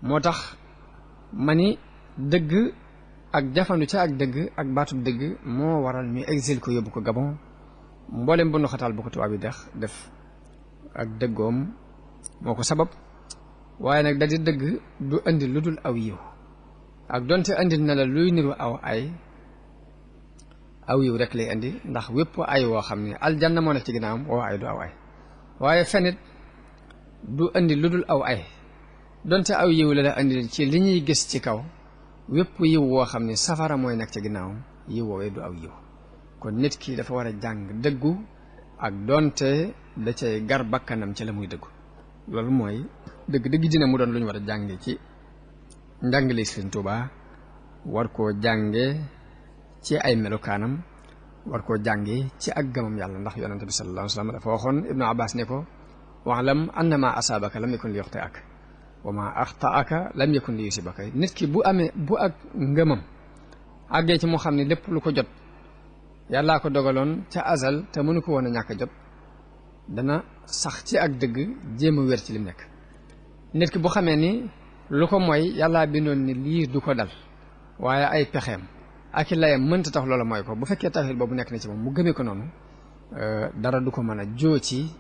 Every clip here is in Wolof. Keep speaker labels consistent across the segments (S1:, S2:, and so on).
S1: moo tax ma ni dëgg ak jafandu ca ak dëgg ak baatub dëgg moo waral ñu exil ko yóbbu ko Gabon mboolem bu nu xataal bu ko tubaab yi def ak dëggoom moo ko sabab waaye nag da di dëgg du indi lu dul aw yiw ak donte indi na la luy niru aw yiw rek lay indi ndax wépp ay woo xam ne aljanna moo nekk ci ginnaawam woo ay du aw ay waaye fenit du indi lu dul aw ay donte aw yiw la la indi ci li ñuy gis ci kaw wépp yiw woo xam ne safara mooy nekk ci ginnaawam yiw woowee du aw yiw kon nit ki dafa war a jàng dëggu ak donte da cay gar bakkanam ci la muy dëggu loolu mooy dëgg dina mu doon lu ñu war a jànge ci njàngale Sëriñ Tuubaa war koo jànge ci ay melukaanam war koo jànge ci ak gëmam yàlla ndax yonente bi sallallahu alayhi wa sallam dafa waxoon Ibnu Abbas ne ko wa'lam anna ma asaabaka lam yakun li yuxti'aka wa ma axta'aka lam yakun li yusibaka nit ki bu ak ngëmam àggee ci mu xam ne lépp lu ko jot yàllaa ko dogaloon ca azal te mënu ko woon a ñàkk a jot dana sax ci ak dëgg jéem a wér ci lim nekk nit ki bu xamee ni lu ko mooy yàllaa bindoon ni lii du ko dal waaye ay pexeem ak i layam mënta tax loola mooy ko bu fekkee tawhid boobu nekk na ci moom mu gëmee ko noonu dara du ko mën a joo ci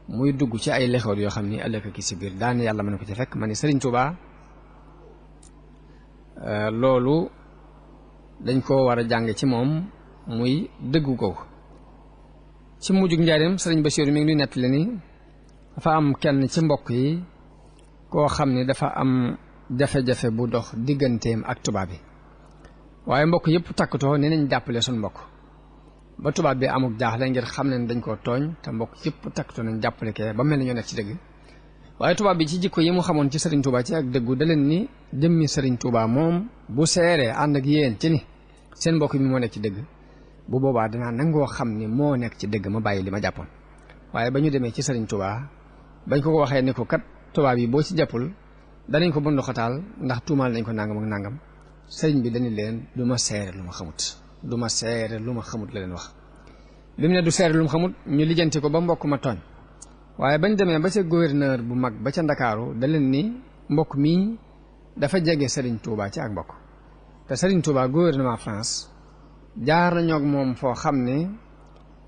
S1: muy dugg ci ay lexoot yoo xam ni ëllëg ki si biir daane yàlla mën na ko ci fekk ma ni Sëriñ Tuubaa loolu dañ ko war a jàng ci moom muy dëggu googu ci mujjug njaareem Sëriñ Basiiru mi ngi nuy nettali ni dafa am kenn ci mbokk yi koo xam ne dafa am jafe-jafe bu dox digganteem ak tubaab bi waaye mbokk yëpp takkatoo ne nañ jàppale suñ mbokk ba tubaab bi amuk jaaxle ngir xam ne dañ koo tooñ te mbokk yëpp takkatoo nañ jàppale kee ba mel ni ñoo nekk ci dëgg waaye tubaab bi ci jikko yi mu xamoon ci Sëriñ Tuubaa ci ak dëggu da leen ni jëmmi Sëriñ Tuubaa moom bu seeree ànd ak yéen ci ni seen mbokk mi moo nekk ci dëgg bu boobaa danaa nangoo xam ni moo nekk ci dëgg ma bàyyi li ma jàppoon waaye ba ñu demee ci Sëriñ Tuubaa bañ ko waxee ni ko kat tubaab yi boo ci jàppul danañ ko bundu xataal ndax tuumaal nañ ko nangam ak nangam sëriñ bi dañu leen du ma seere lu ma xamut du ma seere lu ma xamut la leen wax bi mu ne du seere lu ma xamut ñu lijjanti ko ba mbokk ma tooñ waaye bañ demee ba ca gouverneur bu mag ba ca Ndakaaru da leen ni mbokk mii dafa jege Sëriñ Tuubaa ci ak mbokk te Sëriñ Tuubaa gouvernement France jaar nañoo ak moom foo xam ne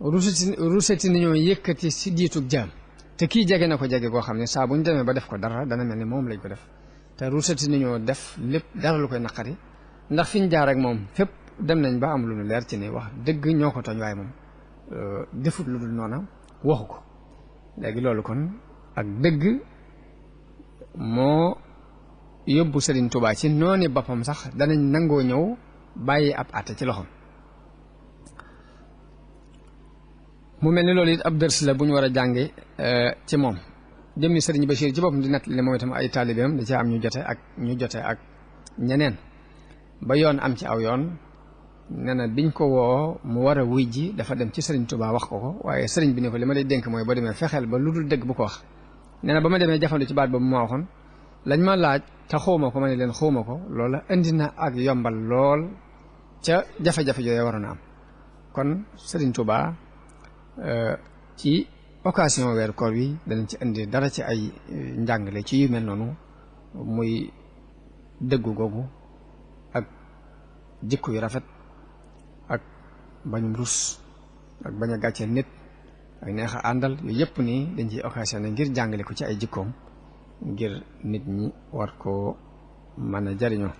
S1: ruseti nañoo yëkkati si diitug jaam te kii jege na ko jege koo xam ne saa bu ñu demee ba def ko dara dana mel ni moom lañ ko def te ruseti nañoo def lépp dara lu koy naqari ndax fi ñu jaar ak moom fépp dem nañ ba am lu nu leer ci ne wax dëgg ñoo ko tooñ waaye moom defut lu dul noona waxu ko léegi loolu kon ak dëgg moo yóbbu Sëriñ Tuubaa ci nooni boppam sax danañ nangoo ñëw bàyyi ab àtte ci loxoom mu mel ni loolu it ab dërs la bu ñu war a jànge ci moom jëmmi Sëriñ Basiir ci boppam di nettali moom itam ay taalibeem da ci am ñu jote ak ñeneen ba yoon am ci aw yoon nee na biñ ko woo mu war a wuy ji dafa dem ci Sëriñ Tuubaa wax ko waaye sëriñ bi ne ko li ma lay dénk mooy boo demee fexeel ba lu dul dëgg bu ko wax nee na ba ma demee jafandu ci baat boobu ma waxoon lañ ma laaj te xawma ko ma ne leen xawma ko loola indi na ak yombal lool ca jafe-jafe yooyu waroon a am kon Sëriñ Tuubaa ci occasion weeru koor wi danañ ci indi dara ci ay njàngale ci yu mel noonu muy dëggu googu ak jikko yu rafet ak bañum rus ak bañ a gàcceel nit ak neex a àndal yooyu yëpp nii dañ ciy occasion ngir jàngale ko ci ay jikkoom ngir nit ñi war koo mën a jariñoo